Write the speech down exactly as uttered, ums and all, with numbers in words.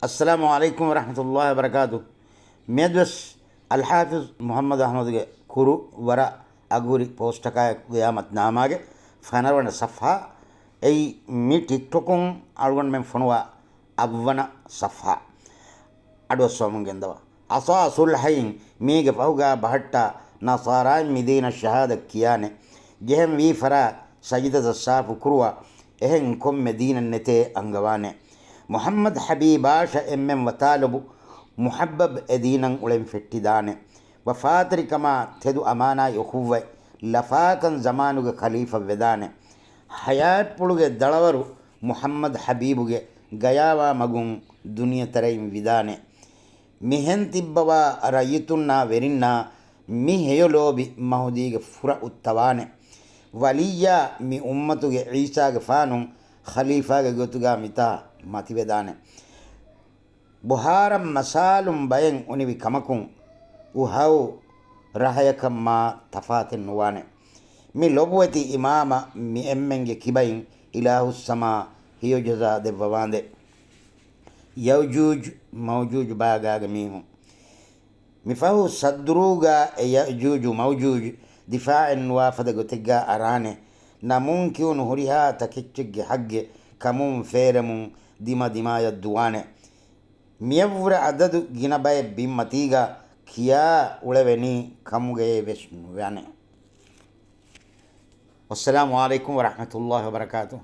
އައްސަލާމު ޢަލައިކުމް ވަރަޙްމަތުﷲި ވަބަރަކާތު. މިއަދުވެސް އަލްޙާފިޒް މުޙައްމަދު އަޙްމަދުގެ ކުރު ވަރަށް އަގުހުރި ޕޯސްޓަކާއެކުގެ ޔާމަތް ނާމާގެ ފަނަރަވަނަ ޞަފްޙާ. އެއީ މި ޓިކްޓޮކުން އަޅުގަނޑުމެން ފޮނުވާ އަށްވަނަ ޞަފްޙާ. އަޑުއައްސަވަމުން ގެންދަވާ. އަސާސުލް ޙައިން މީގެ ފަހުގާ ބަހައްޓާ ނަޞާރާއިން މިދީނަށް ޝަހާދަތް ކިޔާނެ. ޖެހެން ވީ ފަރާ ސަޖިދަތައް ސާފު ކުރުވާ. އެހެން ކޮންމެ ދީނެއް ނެތޭ އަންގަވާނެ. މުޙައްމަދު ޙަބީބާށަ އެންމެން ވަތާލޮބު މުޙައްބަބް އެ ދީނަށް އުޅެން ފެއްޓިދާނެ. ވަފާތެރިކަމާ ތެދު އަމާނާތް އުޚުއްވަތް ލަފާކަން ޒަމާނުގެ ޚަލީފަ ވެދާނެ. ޙަޔާތްޕުޅުގެ ދަޅަވަރު މުޙައްމަދު ޙަބީބުގެ ގަޔާވާ މަގުން ދުނިޔެތަރައިން ވިދާނެ. މިހެން ތިއްބަވާ ރައްޔިތުންނާ ވެރިންނާ މި ހެޔޮލޯބި މަހުދީގެ ފުރަ އުއްތަވާނެ. ވަލިއްޔާ މި އުއްމަތުގެ ޢީސާގެފާނު ޚަލީފާގެ ގޮތުގާ މިތާ މަތިވެދާނެ. ބުހާރަށް މަސާލުން ބައެއް އުނިވި ކަމަކުން އުހައު ރަހަޔަކަށް މާ ތަފާތެއް ނުވާނެ. މި ލޮބުވެތި އިމާމަށް މި އެންމެންގެ ކިބައިން އިލާހުއްސަމާ ހެޔޮ ޖަޒާ ދެއްވަވާނދޭ. ޔައުޖޫޖު މައުޖޫޖު ބާގާގެ މީހުން. މިފަހު ސަދްރޫގާ އެ ޔައުޖޫޖު މައުޖޫޖު ދިފާޢެއް ނުވާ ފަދަ ގޮތެއްގާ އަރާނެ. ނަމުން ކިޔުނު ހުރިހާ ތަކެއްޗެއްގެ ޙައްޤެއް ކަމުން ފޭރެމުން ދިމަ ދިމާޔަށް ދުވާނެ. މިޔަށްވުރެ އަދަދު ގިނަ ބައެއް ބިންމަތީގާ ކިޔާ އުޅެވެނީ ކަމުގައެއް ވެސް ނުވާނެ. ވައްސަލާމު ޢަލައިކުމް ވަރަޙްމަތުﷲި ވަބަރަކާތުހު.